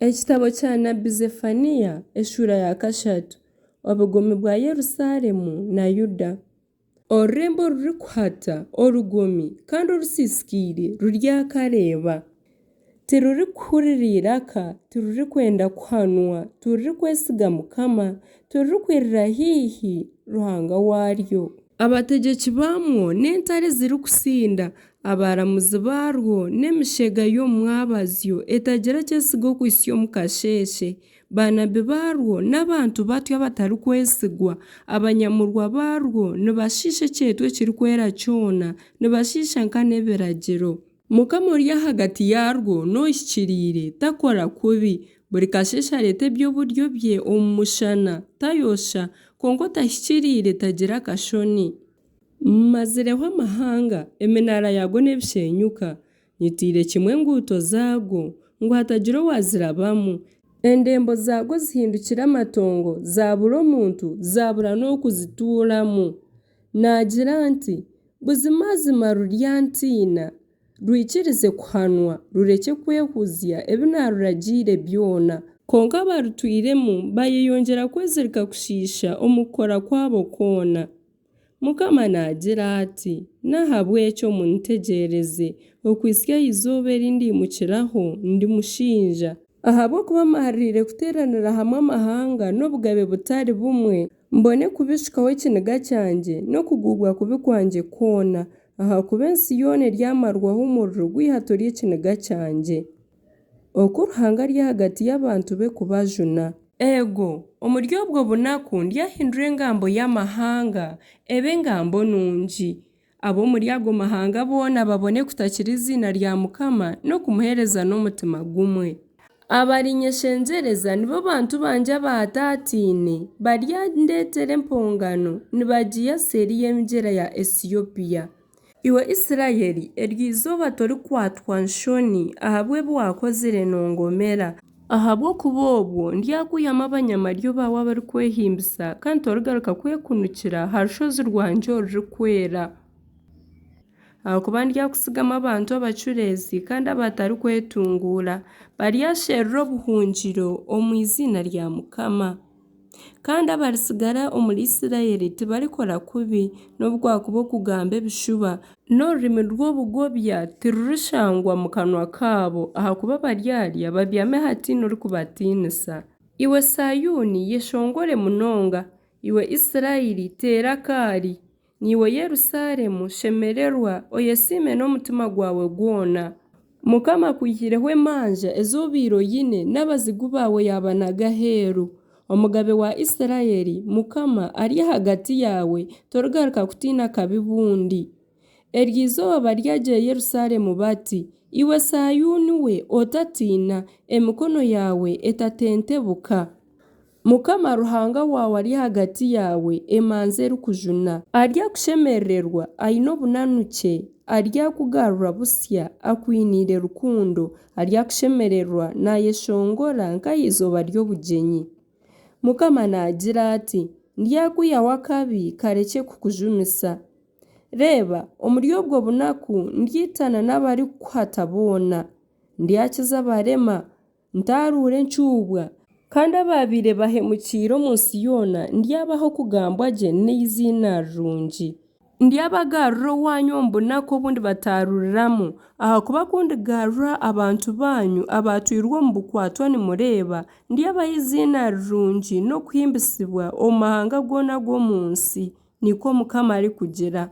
Ekitabo kya nabi Zefaniya eshuura ya kashatu. Obugomi bwa Yerusalemu na Yuda. Orurembo orurikuhata, orugomi kandi orusiisikaire ruryakareeba! Tirurikuhurira iraka, tirurikwenda kuhanwa, tirurikwesiga Mukama, tirurikwirira haihi Ruhanga waaryo. Abategyeki baamwo n'entare ezirikutsinda, abaramuzi baarwo n'emishega y'omu mwabazyo etagira ki etsiga okuhitsya omu kasheeshe. Baanabi baarwo n'abantu batyo abatarikwesigwa, abanyamurwa baarwo nibashiisha ekyeetwa ekirikwera kyona, nibashiisha nkana ebiragiro. Mukama ori ahagati yaarwo n'ohikiriire, takora kubi. Buri kasheeshe areeta eby'oburyo bye omu mushana, tayosha, kwonka otahikiriire tagira kashoni. Mmazireho amahanga, eminaara yaago n'ebisheenyuka. Nyitiire kimwe enguuto zaago, ngu hatagira owaazirabamu. Endembo zaago zihindukire amatongo, zaabura omuntu, zaabura n'ow'okuzituuramu. Naagira nti, Buzimazima ruryantiina, rwikirize kuhanwa, rurekye kwehuzya ebi naaruragiire byona. Kwonka abarutwiremu bayeyongyera kwezirika kushiisha omu kukora kwabo kwona. Mukama naagira ati, N'ahabw'ekyo muntegyereze, okuhitsya aha izooba eri ndiimukiraho ndimushinja. Ahabw'okuba mmaririire kuteeranira hamwe amahanga n'obugabe butari bumwe, mbone kubishukaho ekiniga kyangye n'okuguubwa kubi kwangye kwona, ahakuba ensi yoona eryamarwaho omuriro gw'eihato ry'ekiniga kyangye. Oku Ruhanga ari ahagati y'abantu be kubajuna. Eego, omuri obwo bunaku ndyahindura engambo y'amahanga ebe engambo nungi, ab'omuri ago mahanga boona babone kutakira eiziina rya Mukama n'okumuheereza n'omutima gumwe. Abarinyeshengyereza nibo bantu bangye abaataataine, baryandeetera empongano nibagiiha seeri y'emigyera ya Esiyopiya. Iwe Isiraeli, eryo izooba torikwatwa nshoni ahabw'ebi waakozire nongomera. Ahabw'okuba obwo ndyakwihamu abanyamaryo baawe abarikwehimbisa, kandi torigaruka kwekunukira ha rushozi rwangye orurikwera. Ahakuba ndyakutsigamu abantu abacureezi kandi abatarikwetunguura, baryasherura obuhungiro omu iziina rya Mukama. Kandi abaritsigara omuri Isiraeli tibarikora kubi, nobu kwakuba okugamba ebishuba, n'orurimi rw'obugobya tirurishangwa mu kanwa kaabo, ahakuba baryarya babyame hataine orikubatiinisa. Iwe Saayuuni, yeshongore munonga! Iwe Isiraeli, teera akaari! Naiwe Yerusaalemu, shemererwa, oyesiime n'omutima gwawe gwona. Mukama akwihireho emanja ezi obaire oine, n'abazigu baawe yaabanaga aheeru. Omugabe wa Isiraeli, Mukama, ari ahagati yaawe, torigaruka kutiina kabi bundi. Eryo izooba baryagira Yerusaalemu bati, Iwe Saayuuni we, otatiina, emikono yaawe etatentebuka. Mukama Ruhanga waawe ari ahagati yaawe, emanzi erikujuna. Aryakushemerererwa aine obunanukye, aryakugarura busya akwiniire rukundo, aryakushemererwa naayeshongora nk'aha izooba ry'obugyenyi. Mukama naagira ati, Ndyakwihaho akabi karekye kukujumisa. Reeba, omuri obwo bunaku ndyaitana n'abarikukuhata boona. Ndyakiza abarema, Ntaaruure encuubwa. Kandi abaabaire bahemukiire omu nsi yoona ndyabaha okugambwa gye n'eiziina rirungi. Ndyabagarura owaanyu omu bunaku obu ndibataaruuriramu, ahakuba ku ndigarura abantu baanyu abaatwirwe omu bukwatwa nimureeba, ndyabaha eiziina rirungi n'okuhimbisibwa omu mahanga goona ag'omu nsi, nikwo Mukama arikugira.